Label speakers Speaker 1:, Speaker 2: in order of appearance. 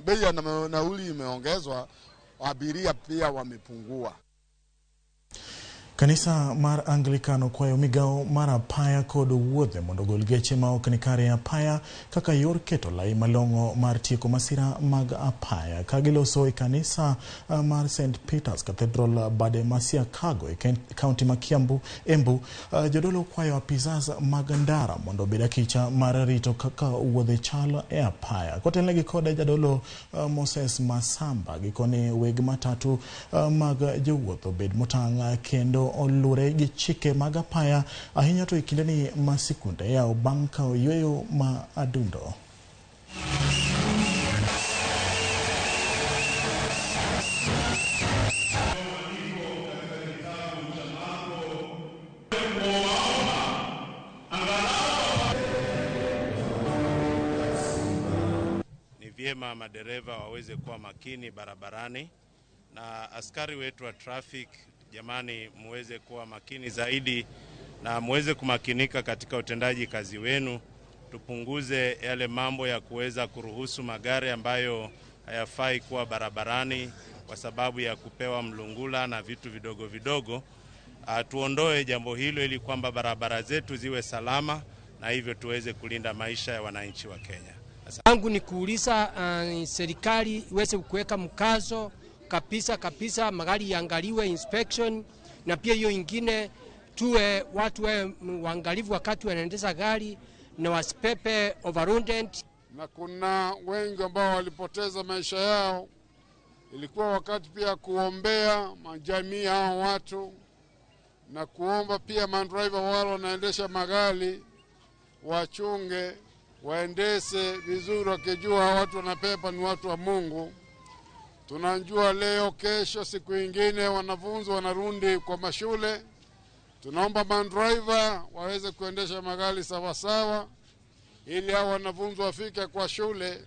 Speaker 1: Bei ya nauli imeongezwa, abiria pia wamepungua.
Speaker 2: Kanisa mar Anglican okwayo migawo mar apaya kod wuodhe mondo ogol geche ma ok ni kare e apaya kaka yor keto lai malong'o mar tieko masira mag apaya. Ka giloso e kanisa mar St. Peter's Cathedral bade ma Siakago e kaunti ma Kiambu, Embu, jodolo okwayo apisas mag ndara mondo obed akicha mar rito kaka wuodhe chal e apaya. Kotelnegi kod jadolo Moses Masamba, gikone weg matatu mag jowuoth obed motang' kendo olure gi chike mag apaya ahinya to e kindeni ma sikunde yawo bang' kawo yueyo ma adundo.
Speaker 3: Ni vyema madereva waweze kuwa makini barabarani, na askari wetu wa traffic, jamani, muweze kuwa makini zaidi na muweze kumakinika katika utendaji kazi wenu. Tupunguze yale mambo ya kuweza kuruhusu magari ambayo hayafai kuwa barabarani kwa sababu ya kupewa mlungula na vitu vidogo vidogo. Tuondoe jambo hilo ili kwamba barabara zetu ziwe salama na hivyo tuweze kulinda maisha ya wananchi wa Kenya.
Speaker 4: Yangu ni kuuliza serikali iweze kuweka mkazo kabisa kabisa, magari yaangaliwe inspection, na pia hiyo ingine tuwe watu wawe waangalifu wakati wanaendesha gari na wasipepe overloaded.
Speaker 5: Na kuna wengi ambao walipoteza maisha yao. Ilikuwa wakati pia kuombea majamii hao watu na kuomba pia mandriver wale wanaendesha magari wachunge, waendeshe vizuri wakijua watu wanapepa ni watu wa Mungu. Tunajua leo, kesho, siku ingine wanafunzi wanarudi kwa mashule. Tunaomba mandriver waweze kuendesha magari sawasawa ili hao wanafunzi wafike kwa shule.